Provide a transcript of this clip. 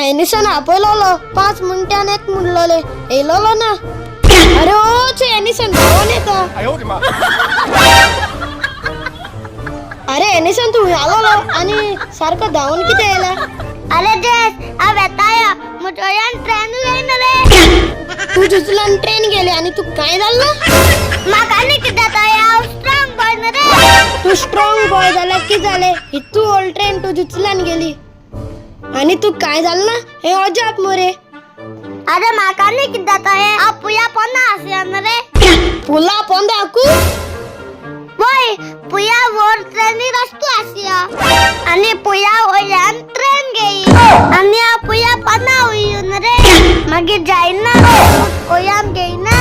Ennison आपयलोलो 5 मिनटान येत म्हणलोले, येयलोलो ना. अरे ओ एनिसन धांवोन येता. अरे एनिसन तूं आलोलो आनी सारको धांवून कितें येयला? अरे जेस, हांव येताया, म्हज्यान ट्रेन येयना रे. तूं जुजलान ट्रेन गेली आनी तूं कांय जाल ना? म्हाका न्ही कितें जाता, हांव स्ट्रॉंग बॉय न्हू रे. तूं स्ट्रॉंग बॉय जाल्यार कितें जालें? इतू व्हड ट्रेन तूं जुचलान गेली आनी तूं कांय जाल ना हें अजाप मरे. अरे म्हाका न्ही कितें जाता हें, हांव पुया पोंदा आसया न्हू रे. पुला पोंदा आकू? वय, पुया वयर ट्रेनी रस्तो आसया आनी पुया वयल्यान ट्रेन गेली आनी हांव पुया पोंदा वयर न्हू रे, मागीर जायना वयल्यान गेयना.